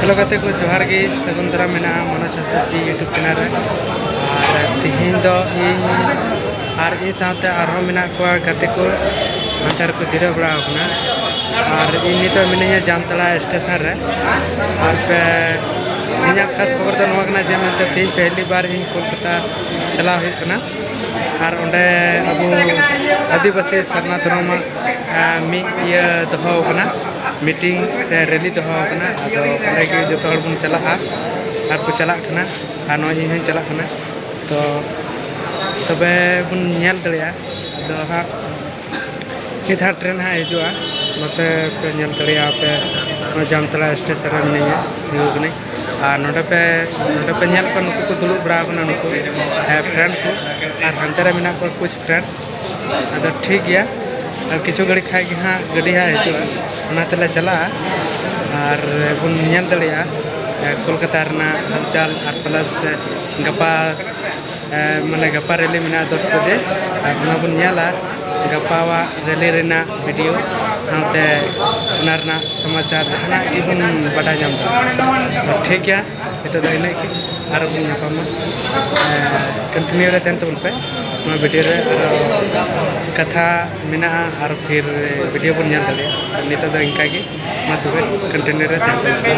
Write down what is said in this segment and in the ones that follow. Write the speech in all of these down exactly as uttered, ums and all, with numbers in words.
Hello ᱜᱟᱛᱮ ᱠᱚ, ᱡᱚᱦᱟᱨ ᱜᱮ, ᱥᱟᱹᱜᱩᱱ ᱫᱟᱨᱟᱢ ᱢᱮᱱᱟᱜᱼᱟ ᱢᱚᱱᱳᱡᱽ ᱦᱟᱸᱥᱫᱟ ᱡᱤ YouTube ᱪᱮᱱᱮᱞ ᱨᱮ᱾ ᱟᱨ ᱛᱮᱦᱮᱧ ᱫᱚ ᱤᱧ ᱟᱨ ᱤᱧ ᱥᱟᱶᱛᱮ ᱟᱨᱦᱚᱸ ᱢᱮᱱᱟᱜ ᱠᱚᱣᱟ ᱜᱟᱛᱮ ᱠᱚ, ᱦᱟᱱᱛᱮ ᱨᱮᱠᱚ ᱡᱤᱨᱟᱹᱣ ᱵᱟᱲᱟ ᱟᱠᱟᱱᱟ᱾ ᱟᱨ ᱤᱧ ᱱᱤᱛᱚᱜ ᱢᱤᱱᱟᱹᱧᱟ ᱡᱟᱢᱛᱟᱲᱟ ᱥᱴᱮᱥᱚᱱ ᱨᱮ᱾ ᱟᱨ ᱯᱮ, ᱤᱧᱟᱹᱜ ᱠᱷᱟᱥ ᱠᱷᱚᱵᱚᱨ ᱫᱚ ᱱᱚᱣᱟ ᱠᱟᱱᱟ ᱡᱮ ᱢᱮᱱᱛᱮ ᱛᱮᱦᱮᱧ ᱯᱮᱦᱞᱤ ᱵᱟᱨ ᱤᱧ ᱠᱳᱞᱠᱟᱛᱟ ᱪᱟᱞᱟᱣ ᱦᱩᱭᱩᱜ ᱠᱟᱱᱟ᱾ ᱟᱨ ᱚᱸᱰᱮ ᱟᱵᱚ ᱟᱹᱫᱤᱵᱟᱹᱥᱤ ᱥᱟᱨᱱᱟ ᱫᱷᱚᱨᱚᱢᱟᱜ, ᱟᱸ, ᱢᱤᱫ ᱤᱭᱟᱹ ᱫᱚᱦᱚ ᱟᱠᱟᱱᱟ, ᱢᱤᱴᱤᱝ ᱥᱮ ᱨᱮᱞᱤ ᱫᱚᱦᱚ ᱟᱠᱟᱱᱟ᱾ ᱟᱫᱚ ᱚᱸᱰᱮ ᱜᱮ ᱡᱚᱛᱚ ᱦᱚᱲ ᱵᱚᱱ ᱪᱟᱞᱟᱜᱼᱟ ᱟᱨ ᱠᱚ ᱪᱟᱞᱟᱜ ᱠᱟᱱᱟ᱾ ᱟᱨ ᱱᱚᱜᱼᱚᱭ ᱤᱧ ᱦᱚᱸᱧ ᱪᱟᱞᱟᱜ ᱠᱟᱱᱟ᱾ ᱛᱚ ᱛᱚᱵᱮ ᱵᱚᱱ ᱧᱮᱞ ᱫᱟᱲᱮᱭᱟᱜᱼᱟ᱾ ᱟᱫᱚ ᱦᱟᱸᱜ ᱱᱤᱛ ᱦᱟᱸᱜ ᱴᱨᱮᱱ ᱦᱟᱸᱜ ᱦᱤᱡᱩᱜᱼᱟ᱾ ᱱᱚᱛᱮ ᱯᱮ ᱧᱮᱞ ᱫᱟᱲᱮᱭᱟᱜᱼᱟ ᱯᱮ, ᱱᱚᱣᱟ ᱡᱟᱢᱛᱟᱲᱟ ᱥᱴᱮᱥᱚᱱ ᱨᱮ ᱢᱤᱱᱟᱹᱧᱟ, ᱛᱤᱸᱜᱩ ᱠᱟᱹᱱᱟᱹᱧ᱾ ᱟᱨ ᱱᱚᱰᱮ ᱯᱮ, ᱱᱚᱰᱮ ᱯᱮ ᱧᱮᱞ ᱠᱚᱣᱟ, ᱱᱩᱠᱩ ᱠᱚ ᱫᱩᱲᱩᱵ ᱵᱟᱲᱟ ᱟᱠᱟᱱᱟ, ᱱᱩᱠᱩ, ᱦᱮᱸ, ᱯᱷᱨᱮᱱᱰ ᱠᱚ᱾ ᱟᱨ ᱦᱟᱱᱛᱮ ᱨᱮ ᱢᱮᱱᱟᱜ ᱠᱚᱣᱟ ᱠᱩᱪ ᱯᱷᱨᱮᱱᱰ᱾ ᱟᱫᱚ ᱴᱷᱤᱠ ᱜᱮᱭᱟ, ᱟᱨ ᱠᱤᱪᱷᱩ ᱜᱷᱟᱹᱲᱤᱡ ᱠᱷᱟᱡ ᱜᱮ ᱦᱟᱸᱜ ᱜᱟᱹᱰᱤ ᱦᱟᱸᱜ ᱦᱤᱡᱩᱜᱼᱟ, ᱚᱱᱟ ᱛᱮᱞᱮ ᱪᱟᱞᱟᱜᱼᱟ᱾ ᱟᱨ ᱵᱚᱱ ᱧᱮᱞ ᱫᱟᱲᱮᱭᱟᱜᱼᱟ, ᱮ, ᱠᱳᱞᱠᱟᱛᱟ ᱨᱮᱱᱟᱜ ᱦᱟᱞᱪᱟᱞ ᱟᱨ plus ᱜᱟᱯᱟ, ᱮ, ᱢᱟᱱᱮ ᱜᱟᱯᱟ ᱨᱮᱞᱤ ᱢᱮᱱᱟᱜᱼᱟ ᱫᱚᱥ ᱵᱟᱡᱮ, ᱟᱨ ᱚᱱᱟ ᱵᱚᱱ ᱧᱮᱞᱟ ᱜᱟᱯᱟᱣᱟᱜ ᱨᱮᱞᱤ ᱨᱮᱱᱟᱜ ᱵᱷᱤᱰᱤᱭᱳ ᱥᱟᱶᱛᱮ ᱚᱱᱟ ᱨᱮᱱᱟᱜ ᱥᱚᱢᱟᱪᱟᱨ ᱡᱟᱦᱟᱱᱟᱜ ᱜᱮᱵᱚᱱ ᱵᱟᱰᱟᱭ ᱧᱟᱢ ᱫᱟᱲᱮᱭᱟᱜᱼᱟ᱾ ᱴᱷᱤᱠ ᱜᱮᱭᱟ, ᱱᱤᱛᱚᱜ ᱫᱚ ᱤᱱᱟᱹᱜ ᱜᱮ, ᱟᱨᱚ ᱵᱚᱱ ᱧᱟᱯᱟᱢᱟ᱾ ᱮ, continue ᱨᱮ ᱛᱟᱦᱮᱱ ᱛᱟᱵᱚᱱ ᱯᱮ, ᱱᱚᱣᱟ ᱵᱷᱤᱰᱤᱭᱳ ᱨᱮ ᱟᱨᱚ ᱠᱟᱛᱷᱟ ᱢᱮᱱᱟᱜᱼᱟ, ᱟᱨ ᱯᱷᱤᱨ ᱵᱷᱤᱰᱤᱭᱳ ᱵᱚᱱ ᱧᱮᱞ ᱫᱟᱲᱮᱭᱟᱜᱼᱟ᱾ ᱱᱤᱛᱚᱜ ᱫᱚ ᱤᱱᱠᱟ ᱜᱮ, ᱢᱟ ᱛᱚᱵᱮ continue ᱨᱮ ᱛᱟᱦᱮᱱ ᱛᱟᱵᱚᱱ ᱯᱮ᱾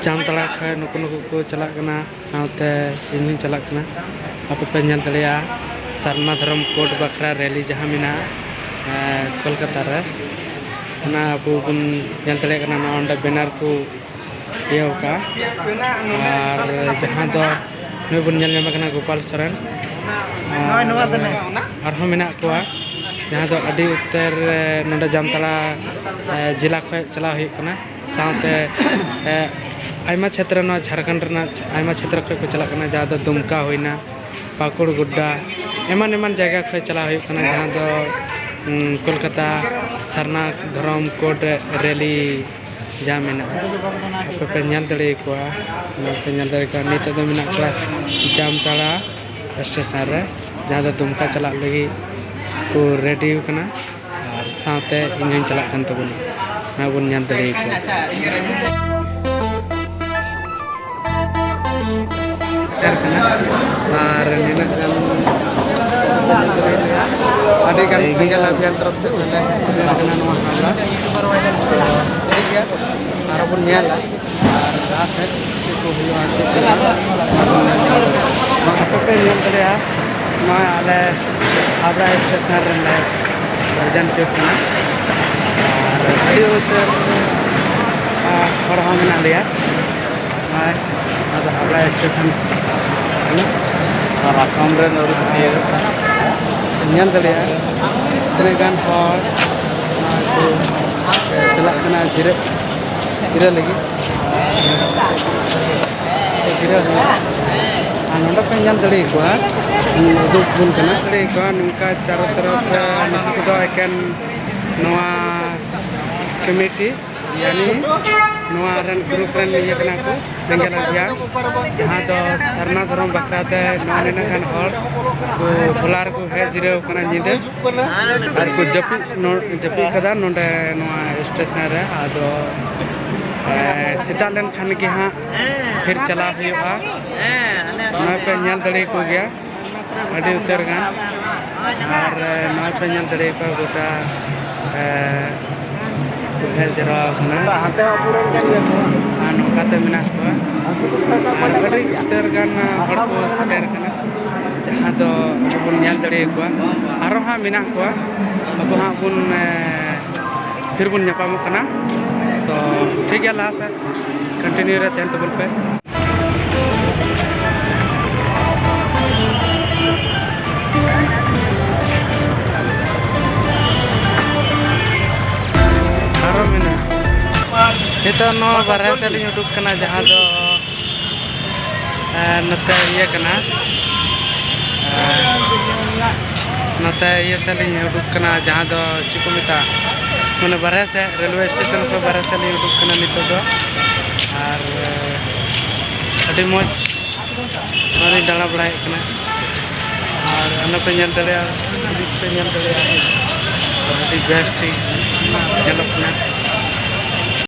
ᱡᱟᱢᱛᱟᱲᱟ ᱠᱷᱚᱱ ᱱᱩᱠᱩ ᱱᱩᱠᱩ ᱠᱚ ᱪᱟᱞᱟᱜ ᱠᱟᱱᱟ, ᱥᱟᱶᱛᱮ ᱤᱧ ᱦᱚᱸᱧ ᱪᱟᱞᱟᱜ ᱠᱟᱱᱟ᱾ ᱟᱯᱮ ᱯᱮ ᱧᱮᱞ ᱫᱟᱲᱮᱭᱟᱜᱼᱟ ᱥᱟᱨᱱᱟ ᱫᱷᱚᱨᱚᱢ ᱠᱳᱰ ᱵᱟᱠᱷᱨᱟ ᱨᱮᱞᱤ ᱡᱟᱦᱟᱸ ᱢᱮᱱᱟᱜᱼᱟ, ᱮᱸ, ᱠᱳᱞᱠᱟᱛᱟ ᱨᱮ, ᱚᱱᱟ ᱟᱵᱚ ᱵᱚᱱ ᱧᱮᱞ ᱫᱟᱲᱮᱭᱟᱜ ᱠᱟᱱᱟ᱾ ᱱᱚᱜᱼᱚ ᱱᱚᱰᱮ ᱵᱮᱱᱟᱨ ᱠᱚ ᱤᱭᱟᱹ ᱟᱠᱟᱫᱼᱟ᱾ ᱟᱨ ᱡᱟᱦᱟᱸ ᱫᱚ ᱱᱩᱭ ᱵᱚᱱ ᱧᱮᱞ ᱧᱟᱢᱮ ᱠᱟᱱᱟ ᱜᱳᱯᱟᱞ ᱥᱚᱨᱮᱱ, ᱟᱨ ᱱᱚᱜᱼᱚᱭ ᱱᱚᱣᱟ ᱫᱚ ᱱᱟᱦᱟᱜ ᱟᱨᱦᱚᱸ ᱢᱮᱱᱟᱜ ᱠᱚᱣᱟ, ᱡᱟᱦᱟᱸ ᱫᱚ ᱟᱹᱰᱤ ᱩᱛᱟᱹᱨ, ᱮ, ᱱᱚᱰᱮ ᱡᱟᱢᱛᱟᱲᱟ, ᱮ, ᱡᱮᱞᱟ ᱠᱷᱚᱱ ᱪᱟᱞᱟᱣ ᱦᱩᱭᱩᱜ ᱠᱟᱱᱟ᱾ ᱥᱟᱶᱛᱮ, ᱮ, ᱟᱭᱢᱟ ᱪᱷᱮᱛᱨᱚ, ᱱᱚᱣᱟ ᱡᱷᱟᱲᱠᱷᱚᱸᱰ ᱨᱮᱱᱟᱜ ᱟᱭᱢᱟ ᱪᱷᱮᱛᱨᱚ ᱠᱷᱚᱱ ᱠᱚ ᱪᱟᱞᱟᱜ ᱠᱟᱱᱟ, ᱡᱟᱦᱟᱸ ᱫᱚ ᱫᱩᱢᱠᱟ ᱦᱩᱭᱱᱟ, ᱯᱟᱠᱩᱲ ᱜᱳᱰᱰᱟ, ᱮᱢᱟᱱ ᱮᱢᱟᱱ ᱡᱟᱭᱜᱟ ᱠᱷᱚᱱ ᱪᱟᱞᱟᱣ ᱦᱩᱭᱩᱜ ᱠᱟᱱᱟ, ᱡᱟᱦᱟᱸ ᱫᱚ, ᱩᱸ, ᱠᱳᱞᱠᱟᱛᱟ ᱥᱟᱨᱱᱟ ᱫᱷᱚᱨᱚᱢ ᱠᱳᱰ ᱨᱮᱞᱤ ᱡᱟ ᱢᱮᱱᱟᱜᱼᱟ, ᱟᱯᱮ ᱯᱮ ᱧᱮᱞ ᱫᱟᱲᱮᱭᱟᱠᱚᱣᱟ᱾ ᱱᱚᱣᱟ ᱯᱮ ᱧᱮᱞ ᱫᱟᱲᱮᱭᱟᱠᱚᱣᱟ, ᱱᱤᱛᱚᱜ ᱫᱚ ᱢᱮᱱᱟᱜ ᱠᱚᱣᱟ ᱡᱟᱢᱛᱟᱲᱟ ᱥᱴᱮᱥᱚᱱ ᱨᱮ, ᱡᱟᱦᱟᱸ ᱫᱚ ᱫᱩᱢᱠᱟ ᱪᱟᱞᱟᱜ ᱞᱟᱹᱜᱤᱫ ᱠᱚ ᱨᱮᱰᱤ ᱟᱠᱟᱱᱟ, ᱟᱨ ᱥᱟᱶᱛᱮ ᱤᱧ ᱦᱚᱸᱧ ᱪᱟᱞᱟᱜ ᱠᱟᱱ ᱛᱟᱵᱚᱱᱟ᱾ ᱱᱚᱜᱼᱚᱭ ᱵᱚᱱ ᱧᱮᱞ ᱫᱟᱲᱮᱭᱟᱠᱚᱣᱟ᱾ ᱥᱮᱴᱮᱨ ᱠᱟᱱᱟ᱾ ᱟᱨ ᱱᱤᱱᱟᱹᱜ ᱜᱟᱱ ᱟᱹᱰᱤ ᱜᱟᱱ ᱥᱮᱸᱜᱮᱞ ᱚᱵᱷᱤᱭᱟᱱ ᱛᱚᱨᱚᱯ ᱥᱮᱫ ᱠᱷᱚᱱ ᱞᱮ ᱥᱮᱴᱮᱨ ᱠᱟᱱᱟ ᱱᱚᱣᱟ ᱦᱟᱣᱲᱟ᱾ ᱴᱷᱤᱠ ᱜᱮᱭᱟ, ᱟᱨᱚ ᱵᱚᱱ ᱧᱮᱞᱟ ᱟᱨ ᱞᱟᱦᱟ ᱥᱮᱫ ᱪᱮᱫ ᱠᱚ ᱦᱩᱭᱩᱜᱼᱟ, ᱪᱮᱫ ᱠᱚ ᱵᱟᱝ᱾ ᱟᱯᱮ ᱯᱮ ᱧᱮᱞ ᱫᱟᱲᱮᱭᱟᱜᱼᱟ, ᱱᱚᱣᱟ ᱟᱞᱮ ᱦᱟᱣᱲᱟ ᱥᱴᱮᱥᱚᱱ ᱨᱮᱞᱮ ᱯᱨᱮᱡᱮᱱᱴ ᱦᱚᱪᱚᱜ ᱠᱟᱱᱟ᱾ ᱟᱨ ᱟᱹᱰᱤ ᱩᱛᱟᱹᱨ, ᱟᱨ ᱦᱚᱲ ᱦᱚᱸ ᱢᱮᱱᱟᱜ ᱞᱮᱭᱟ᱾ ᱱᱚᱜᱼᱚᱭ ᱱᱚᱣᱟ ᱫᱚ ᱦᱟᱣᱲᱟ ᱥᱴᱮᱥᱚᱱ ᱠᱟᱱᱟ᱾ ᱟᱨ ᱟᱥᱟᱢ ᱨᱮᱱ ᱟᱹᱨᱩ ᱧᱮᱞ ᱫᱟᱲᱮᱭᱟᱜᱼᱟ ᱛᱤᱱᱟᱹᱜ ᱜᱟᱱ ᱦᱚᱲ ᱱᱚᱜᱼᱚᱭ ᱠᱚ ᱪᱟᱞᱟᱜ ᱠᱟᱱᱟ ᱡᱤᱨᱟᱹᱜ, ᱡᱤᱨᱟᱹᱜ ᱞᱟᱹᱜᱤᱫ᱾ ᱡᱤᱨᱟᱹᱜ ᱦᱩᱭᱩᱜᱼᱟ᱾ ᱟᱨ ᱱᱚᱰᱮ ᱯᱮ ᱧᱮᱞ ᱫᱟᱲᱮᱭᱟᱠᱚᱣᱟ, ᱩᱫᱩᱜ ᱵᱚᱱ ᱠᱟᱱᱟ᱾ ᱫᱟᱲᱮᱭᱟᱠᱚᱣᱟ ᱱᱚᱝᱠᱟ ᱪᱟᱨᱚ ᱛᱚᱨᱚᱯ ᱨᱮ ᱱᱩᱠᱩ ᱫᱚ ᱮᱠᱮᱱ ᱱᱚᱣᱟ ᱠᱚᱢᱤᱴᱤ, ᱭᱟᱱᱤ ᱱᱚᱣᱟ ᱨᱮᱱ ᱜᱨᱩᱯ ᱨᱮᱱ ᱤᱭᱟᱹ ᱠᱟᱱᱟ ᱠᱚ, ᱥᱮᱸᱜᱮᱞ ᱚᱵᱷᱤᱭᱟᱱ, ᱡᱟᱦᱟᱸ ᱫᱚ ᱥᱟᱨᱱᱟ ᱫᱷᱚᱨᱚᱢ ᱵᱟᱠᱷᱨᱟ ᱛᱮ ᱱᱚᱜᱼᱚ ᱱᱤᱱᱟᱹᱜ ᱜᱟᱱ ᱦᱚᱲ ᱠᱚ ᱦᱚᱞᱟ ᱨᱮᱠᱚ ᱦᱮᱡ ᱡᱤᱨᱟᱹᱣ ᱠᱟᱱᱟ ᱧᱤᱫᱟᱹ, ᱟᱨ ᱠᱚ ᱡᱟᱹᱯᱤᱫ ᱱᱚ-, ᱡᱟᱹᱯᱤᱫ ᱠᱟᱫᱟ ᱱᱚᱰᱮ ᱱᱚᱣᱟ ᱥᱴᱮᱥᱚᱱ ᱨᱮ᱾ ᱟᱫᱚ, ᱮ, ᱥᱮᱛᱟᱜ ᱞᱮᱱᱠᱷᱟᱱ ᱜᱮ ᱦᱟᱸᱜ ᱯᱷᱤᱨ ᱪᱟᱞᱟᱣ ᱦᱩᱭᱩᱜᱼᱟ᱾ ᱱᱚᱜᱼᱚᱭ ᱯᱮ ᱧᱮᱞ ᱫᱟᱲᱮᱭᱟᱠᱚ ᱜᱮᱭᱟ᱾ ᱟᱹᱰᱤ ᱩᱛᱟᱹᱨ ᱜᱟᱱ᱾ ᱟᱨ, ᱮ, ᱱᱚᱜᱼᱚᱭ ᱯᱮ ᱧᱮᱞ ᱫᱟᱲᱮᱭᱟᱠᱚᱣᱟ ᱜᱚᱴᱟ, ᱮ, ᱠᱚ ᱦᱮᱡ ᱡᱟᱨᱣᱟ ᱟᱠᱟᱱᱟ᱾ ᱟᱨ ᱱᱚᱝᱠᱟ ᱛᱮ ᱢᱮᱱᱟᱜ ᱠᱚᱣᱟ᱾ ᱟᱨ ᱟᱹᱰᱤ ᱩᱛᱟᱹᱨ ᱜᱟᱱ, ᱮ, ᱦᱚᱲ ᱠᱚ ᱥᱮᱴᱮᱨ ᱟᱠᱟᱱᱟ, ᱡᱟᱦᱟᱸ ᱫᱚ ᱟᱵᱚ ᱵᱚᱱ ᱧᱮᱞ ᱫᱟᱲᱮᱭᱟᱠᱚᱣᱟ᱾ ᱟᱨᱚ ᱦᱟᱸᱜ ᱢᱮᱱᱟᱜ ᱠᱚᱣᱟ, ᱟᱵᱚ ᱦᱟᱸᱜ ᱵᱚᱱ, ᱮ, ᱯᱷᱤᱨ ᱵᱚᱱ ᱧᱟᱯᱟᱢᱚᱜ ᱠᱟᱱᱟ᱾ ᱛᱚ ᱴᱷᱤᱠ ᱜᱮᱭᱟ, ᱞᱟᱦᱟ ᱥᱮᱫ ᱠᱚᱱᱴᱤᱱᱤᱭᱩ ᱨᱮ ᱛᱟᱦᱮᱱ ᱛᱟᱵᱚᱱ ᱯᱮ᱾ ᱟᱨᱚ ᱢᱮᱱᱟᱜᱼᱟ᱾ ᱱᱤᱛᱚᱜ ᱱᱚᱣᱟ ᱵᱟᱨᱦᱮ ᱥᱮᱫ ᱞᱤᱧ ᱩᱰᱩᱠ ᱠᱟᱱᱟ, ᱡᱟᱦᱟᱸ ᱫᱚ, ᱮ, ᱱᱚᱛᱮ ᱤᱭᱟᱹ ᱠᱟᱱᱟ, ᱮ, ᱱᱚᱛᱮ ᱤᱭᱟᱹ ᱥᱮᱫ ᱞᱤᱧ ᱩᱰᱩᱠ ᱠᱟᱱᱟ, ᱡᱟᱦᱟᱸ ᱫᱚ ᱪᱮᱫ ᱠᱚ ᱢᱮᱛᱟᱜᱼᱟ, ᱢᱟᱱᱮ ᱵᱟᱨᱦᱮ ᱥᱮᱫ, ᱨᱮᱞᱣᱮ ᱥᱴᱮᱥᱚᱱ ᱠᱷᱚᱱ ᱵᱟᱨᱦᱮ ᱥᱮᱫ ᱞᱤᱧ ᱩᱰᱩᱠ ᱠᱟᱱᱟ ᱱᱤᱛᱚᱜ ᱫᱚ᱾ ᱟᱨ, ᱮ, ᱟᱹᱰᱤ ᱢᱚᱡᱽ ᱱᱚᱣᱟ ᱞᱤᱧ ᱫᱟᱬᱟ ᱵᱟᱲᱟᱭᱮᱫ ᱠᱟᱱᱟ᱾ ᱟᱨ ᱦᱟᱱᱟ ᱯᱮ ᱧᱮᱞ ᱫᱟᱲᱮᱭᱟᱜᱼᱟ, ᱯᱮ ᱧᱮᱞ ᱫᱟᱲᱮᱭᱟᱜᱼᱟ, ᱟᱹᱰᱤ ᱵᱮᱥ ᱴᱷᱤᱠ ᱧᱮᱞᱚᱜ ᱠᱟᱱᱟ᱾